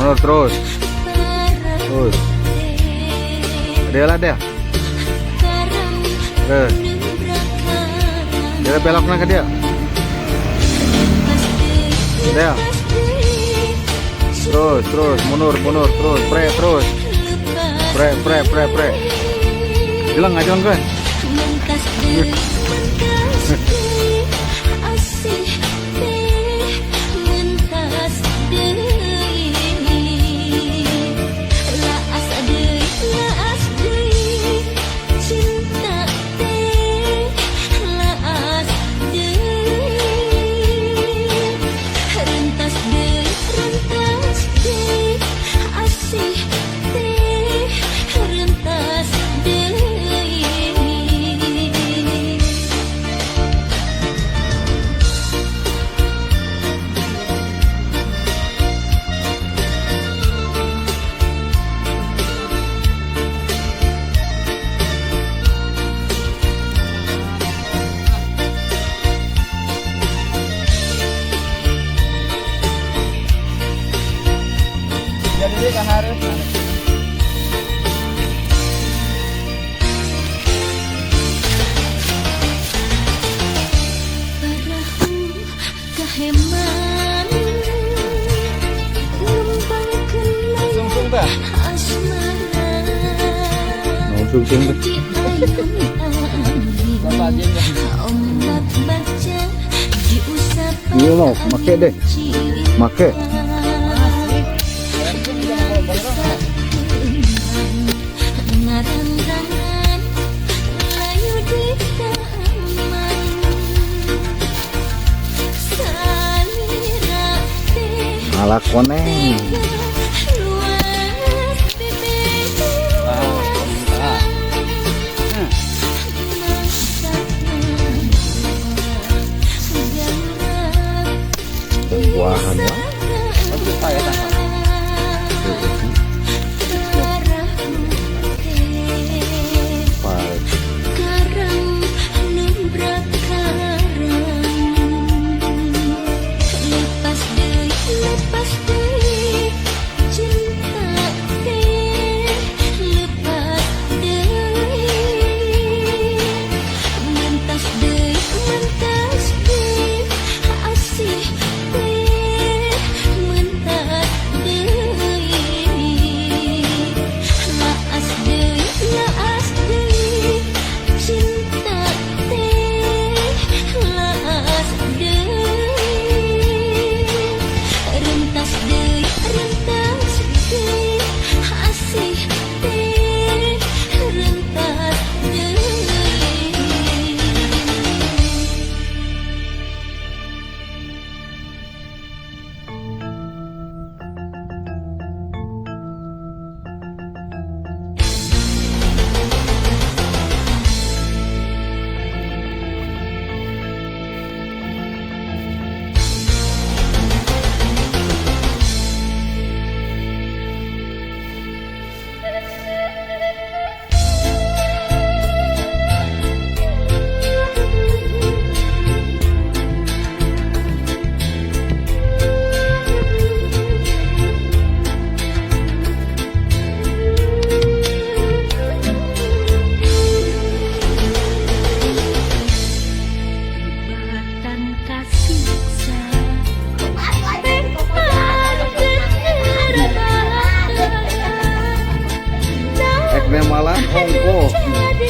Mundur terus. Terus. Dia lah dia. Terus. Dia belokna ke dia. Dia. Terus, terus, mundur, mundur, terus, pre, terus. Pre, pre, pre, pre. Bilang aja kan. Mentas deui, mentas deui, asih teh mentas deui. Laas deui, laas deui, cinta teh laas deui. Rentas deui, rentas deui, asih teh rentas deui. Jadi dia kan harus. Parahu kaheman ngembangkeun Sungsung teh. Asmara. Mau sungsung teh. Di ayun angin Bapak aja. Ombak baca diusap. Iya mau, make deh. Make. Ngarang-rangan layu di taman salira teh Malah koneng. Luas bebeasan Buahan wah. Bagus Pak ya tangkap. Baik. Karang numbrak karang, lepas deui, lepas deui, cinta teh lepas deui. Mentas deui, mentas deui, asih teh mentas deui. Laas deui, laas deui, cinta teh laas deui. Rentas deui, rentas deui, asih teh rentas deui. Batan kasiksa. Ek malah ongko. Jadi